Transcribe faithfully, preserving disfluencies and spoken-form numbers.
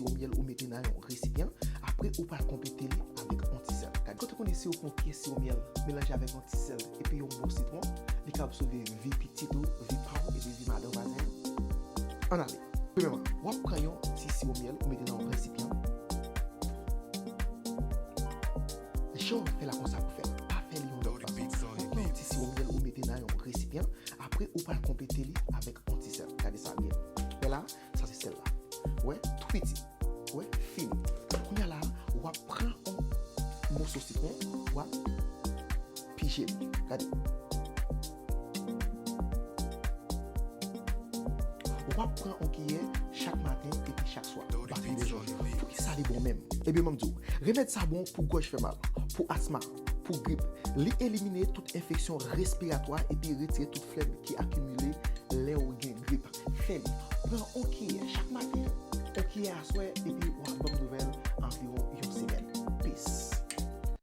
siwo myèl ou mete nan yon resipyan. Apre, ou pral konplete li avèk yon ti sèl. Gade, kote konnen si ou pran yon pyès siwo myèl melanje avèk yon ti sèl epi yon bon sitwon, li ka sove vi pitit ou, vi pa w epi vi madan vwazen an. Ann ale. Premyèman, w ap pran yon ti siwo myèl ou mete nan yon resipyan. Jan w ap fè la konsa pou fè l, pa fè li yon lòt fason. Ou pran yon ti siwo myèl ou mete nan yon resipyan. Apre, ou pral konplete li avèk yon ti sèl. Gade sa byen. Wè la, sa se sèl la. Wè, tou piti. Wè, fini. Kounye a la, w ap pran yon moso sitwon, w ap pije li. Gade. W ap pran yon kiyè chak maten epi chak swa. Baton de jòj. Poukisa li bon menm? Ebyen, ban m di w, remèd sa bon pou gòj fè mal, pou asma, pou grip. Li elimine tout enfeksyon respiratwa epi retire tout flèm ki akimile lè w gen grip. Fè li. Pran yon kiyè chak maten, yon kiyè aswè, epi w ap ban m nouvèl